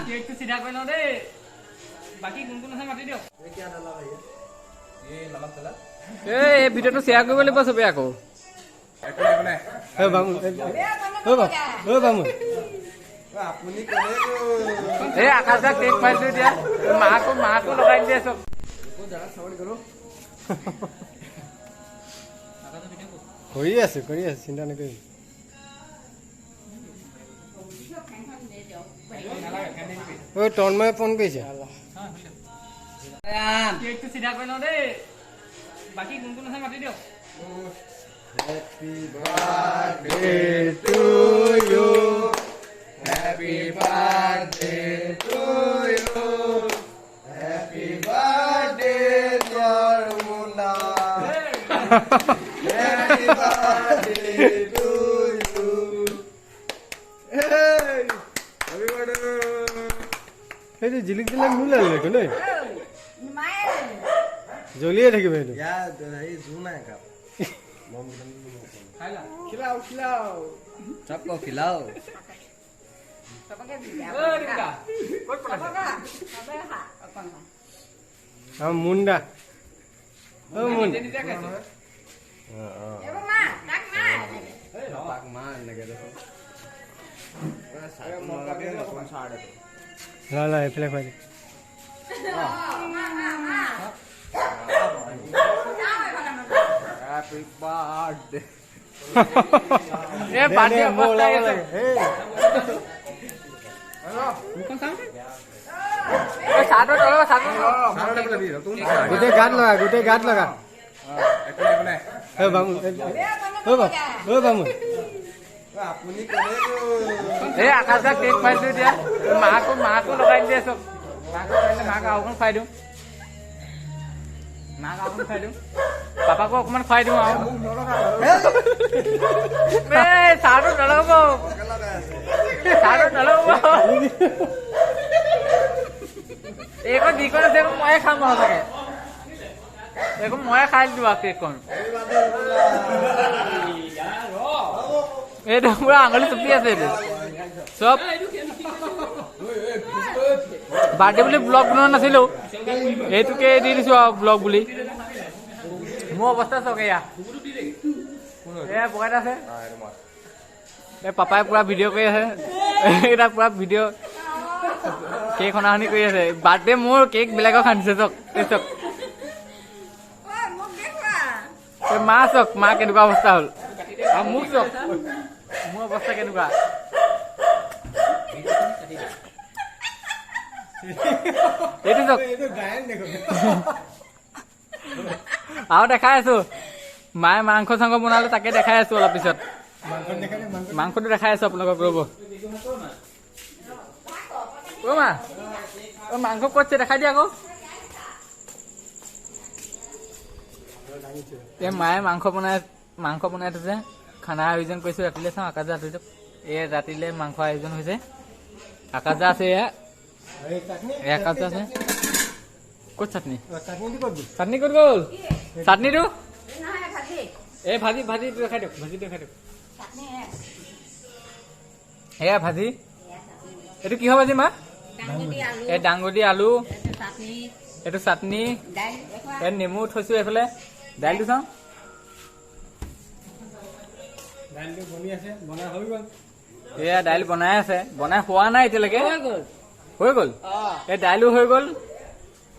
কেকটো চিধা কৰি লওঁ দেই, বাকী কোন কোন আছে মাতি দিয়ক। এই ভিডিঅ'টো শ্বেয়াৰ কৰিব লাগিব চবেই আকৌ। এই আকাশ দা কেক খুৱাইছো এতিয়া, মাকো লগাই দিয়ে চব। কৰি আছো, কৰি আছো, চিন্তা নকৰিবি। ঐ তন্ময়ে ফোন কৰিছে। কেকটো চিধা কৰি লওঁ দেই, বাকী কোন কোন আছে মাতি দিয়ক। Happy birthday to you, happy birthday to you, happy birthday dear Muna, happy birthday to you. Hey, happy birthday. সেইটো জিলিক জিলিক নোলালে দেখোন দেই, জ্বলিয়ে থাকিব সেইটো। खिलाओ खिलाओ सबको खिलाओ। মুন্ডা ও মুন্ডা ল এইফালে খুৱাই দে। Happy birthday. এ বাৰ্থডে অৱস্থা গোটেই গাত লগা, গোটেই গাত লগা। এই আকাশ দা কেক খুৱাইছো এতিয়া, মাকো লগাই দিয়ে চব। মাকো লগাই দিলে, মাক আৰু অকণ খুৱাই দিওঁ, মাক আৰু অকণ খুৱাই দিওঁ, পাপাকো অকণমান খুৱাই দিওঁ আৰু। এই চাহটো নলগাব, চাহটো নলগাব। এইকণ যিকণ আছে সেইকণ ময়ে খাম আৰু চাগে, এইকণ ময়ে খাই দিলোঁ আৰু কেকখন। এইটো পুৰা আঙুলি চুপি আছে এইটো চব। বাৰ্থডে বুলি ব্লগ বনোৱা নাছিলো, এইটোকে দি দিছো আৰু ব্লগ বুলি। মোৰ অৱস্থা চাওক, এয়া এয়া পকেট আছে। এই পাপাই পুৰা ভিডিঅ' কৰি আছে, এইকেইটা পুৰা ভিডিঅ' কেক সনাসনি কৰি আছে। বাৰ্থডে মোৰ কেক বেলেগক আনিছে চাওক, এই চাওক। এই মা চাওক, মা কেনেকুৱা অৱস্থা হ'ল, আৰু মোক চাওক, মোৰ অৱস্থা কেনেকুৱা। এইটো চাওক, আৰু দেখাই আছো মায়ে মাংস চাংস বনালে, তাকে দেখাই আছো অলপ পিছত। মাংসটো দেখাই আছো আপোনালোকক, ৰ'ব। অ' মা, অ' মাংস ক'ত আছে দেখাই দিয়া আকৌ। এই মায়ে মাংস বনাই থৈছে, খানা আয়োজন কৰিছো ৰাতিলৈ। চাওঁ আকাশ আঁতৰি দিয়ক। এই ৰাতিলৈ মাংস আয়োজন হৈছে। আকাশ আছে, এয়া আকাশ আছে। ক'ত চাটনি? চাটনি ক'ত গ'ল? চাটনিটো এই ভাজি, ভাজিটো দেখাই দিয়ক, ভাজিটো দেখাই দিয়ক। এয়া ভাজি, এইটো কিহৰ ভাজি মা? এই দাংবডি আলু, এইটো চাটনি, এই নেমু থৈছো এইফালে। দাইলটো চাওঁ, এয়া দাইল বনাই আছে, বনাই হোৱা নাই এতিয়ালৈকে, হৈ গ'ল। এই দাইলো হৈ গ'ল,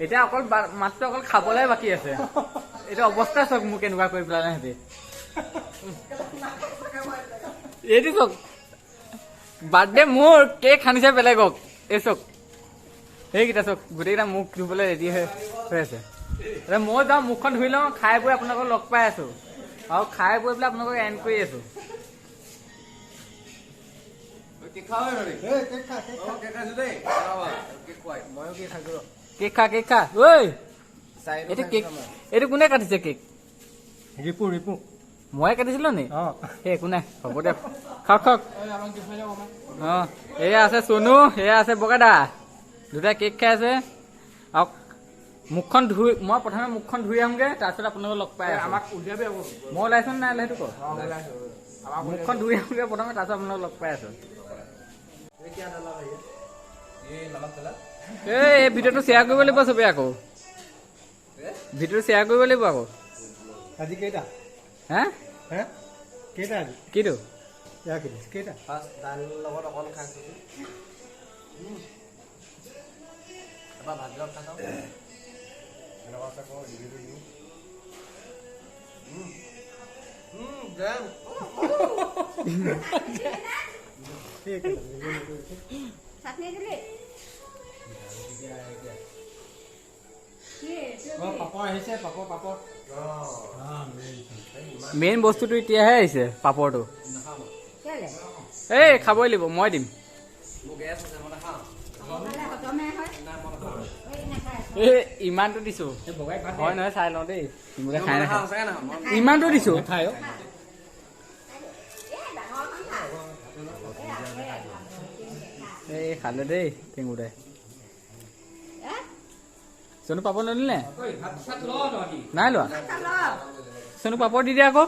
এতিয়া অকল মাত্ৰ অকল খাবলৈ বাকী আছে। এইটো অৱস্থা চাওক মোক কেনেকুৱা কৰি পেলালে সিহঁতি। এইটো চাওক, বাৰ্থডে মোৰ, কেক সানিছে বেলেগক। এই চাওক, সেইকেইটা চাওক, গোটেইকেইটা মুখ ধুবলৈ ৰেডি হৈ আছে। মই যাওঁ মুখখন ধুই লওঁ, খাই বৈ আপোনালোকক লগ পাই আছো, আৰু খাই বৈ পেলাই আপোনালোকক এণ্ড কৰি আছো। কেক খা, কেক খা। ঐ এইটো কেক, এইটো কোনে কাটিছে কেক? ৰিপু, ৰিপু। ময়ে কাটিছিলো নি? সেই একো নাই, হ'ব দে, খাওক খাওক। অ এয়া আছে চনু, এয়া আছে বগাদা, দুটা কেক খাই আছে। আৰু মুখখন ধুই, মই প্ৰথমে মুখখন ধুই আহোঁগে, তাৰপিছত আপোনালোকক লগ পাই আছো। মই ওলাইছো নাই সেইটো ক? মুখখন ধুই আহোঁগৈ প্ৰথমে, তাৰপিছত আপোনালোক লগ পাই আছোঁ। এই ভিডিঅ'টো শ্বেয়াৰ কৰিব লাগিব চবেই, আকৌ ভিডিঅ'টো শ্বেয়াৰ কৰিব লাগিব আকৌ। আজি কেইটা? হা হে কেইটা আজি? কিটো কেইটা? দাইলৰ লগত অকণ খাইছোঁ, এবাৰ ভাত লগত খাই চাওঁ কেনেকুৱা আছে। কওঁ ৰিভিউটো দিওঁ। যাম। মেইন বস্তুটো এতিয়াহে আহিছে, পাপৰটো। এই খাবই লাগিব, মই দিম। এই ইমানটো দিছো হয় নহয় চাই লওঁ দেই। খাই ইমানটো দিছো। এই খালে দেই টেঙুদাই। চনু পাপৰ ললি নে নাই লোৱা? চনু পাপৰ দি দিয়া আকৌ।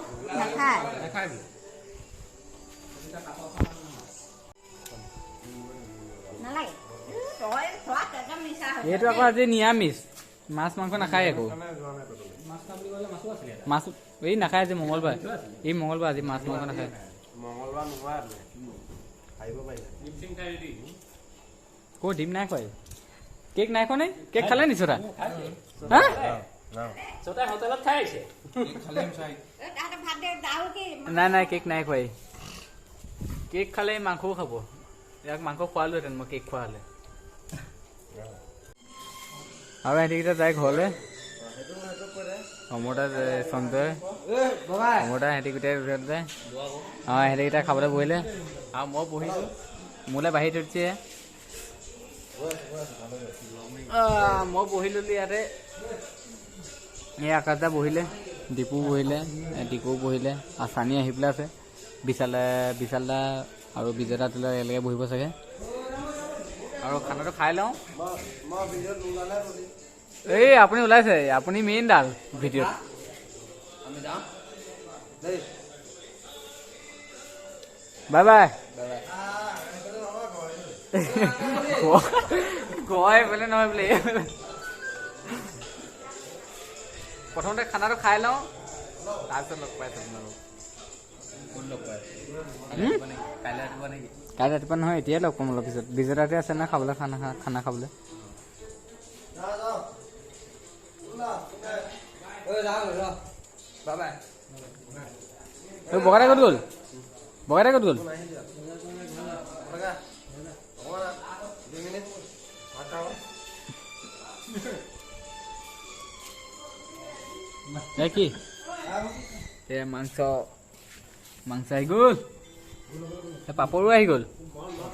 এইটো আকৌ আজি নিৰামিষ, মাছ মাংস নাখায় একো। মাছ এই নাখায় আজি মঙ্গলবাৰ, এই মঙ্গলবাৰ আজি মাছ মাংস নাখায়। ক' ডিম নাই খোৱা? কেক নাই খোৱা নে? কেক খালে নি চোতা? নাই নাই, কেক নাই খোৱাই। কেক খালে মাংসও খাব। ইয়াক মাংস খোৱালোহেঁতেন মই কেক খোৱা হ'লে। আৰু সিহঁতিকেইটা যায় ঘৰলৈ। অমৰদা, সঞ্জয়, অমৰদা সিহঁতি গোটেই যায়। অঁ, সিহঁতিকেইটা খাবলৈ বহিলে আৰু মই বহিছোঁ, মোলৈ বাঢ়ি থৈ। মই বহি ল'লো ইয়াতে। এই আকাশদা বহিলে, দীপু বহিলে, দীপু বহিলে, আৰু চানি আহি পেলাই আছে। বিশালে, বিশালদা আৰু বিজয়দা তোলে একেলগে বহিব চাগে। আৰু খানাটো খাই লওঁ। এই আপুনি ওলাইছে, আপুনি মেইন ডাল ভিডিঅ'ত। Bye bye. ঘৰ এইফালে নহয় বোলে। প্ৰথমতে খানাটো খাই লওঁ, তাৰপিছত লগ পাইছোঁ আপোনালোক। কাইলৈ ৰাতিপুৱা নহয়, এতিয়াই লগ পাম অলপ পিছত। বিজয়দাতে আছে না খাবলৈ, খানা খানা খাবলৈ। বগাদা ক'ত গ'ল? বগাদা ক'ত গ'ল? কি মাংস মাংস আহি গ'ল, পাপৰো আহি গ'ল।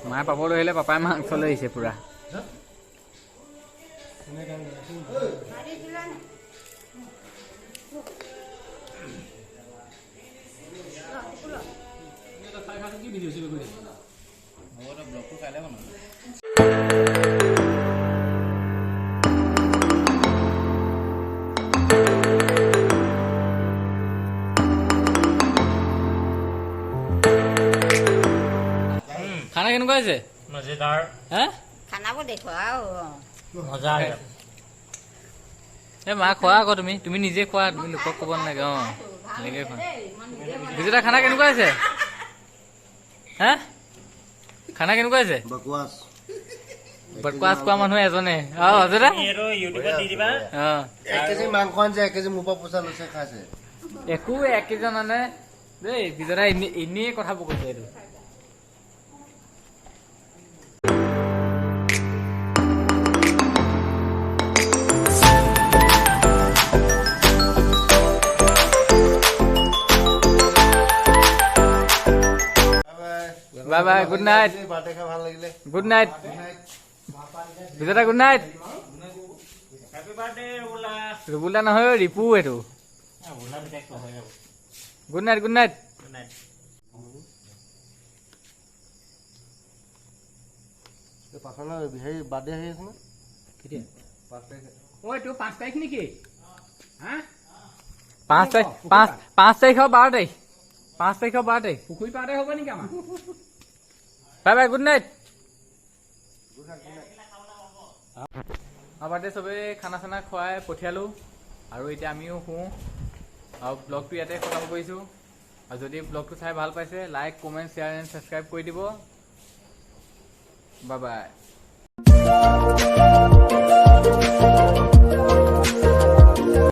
মায়ে পাপৰ লৈ আহিলে, পাপাই মাংস লৈ আহিছে পুৰা। খানা কেনেকুৱা হৈছে? মজেদাৰ। হা, খানাবোৰ দেখুৱা মজা। এই মা খোৱা আকৌ, তুমি তুমি নিজে খোৱা, তুমি লোকক ক'ব নালাগে। অঁ, এনেকে খোৱা। বিজুদা খানা কেনেকুৱা হৈছে? হা, খানা কেনেকুৱা হৈছে? বকৱাছ কোৱা মানুহ এজনে। অ অজয়দা, অ এক কেজি মাংস আনিছে, এক কেজি মোৰ পৰা পইচা লৈছে, খাইছে। একো এক কেজি নানে দেই বিজয়দা, এনেই এনেই কথাবোৰ কৈছে এইটো। Bye bye, good night. Good night বিজয়দা, good night. ৰুবুলা নহয় ৰিপু এইটো। Good night, good night. পাঁচ তাৰিখ, পাঁচ, পাঁচ তাৰিখ আৰু 12 তাৰিখ। 5 তাৰিখৰ বাৰ্থডে। পুখুৰী পাৰতে হ'ব নেকি আমাৰ? Bye bye, good night. আমাৰ বাৰ্থডে চবেই খানা চানা খুৱাই পঠিয়ালোঁ আৰু এতিয়া আমিও শুওঁ আৰু ব্লগটো ইয়াতে খতম কৰিছোঁ। আৰু যদি ব্লগটো চাই ভাল পাইছে, like, comment, share and subscribe কৰি দিব। Bye bye.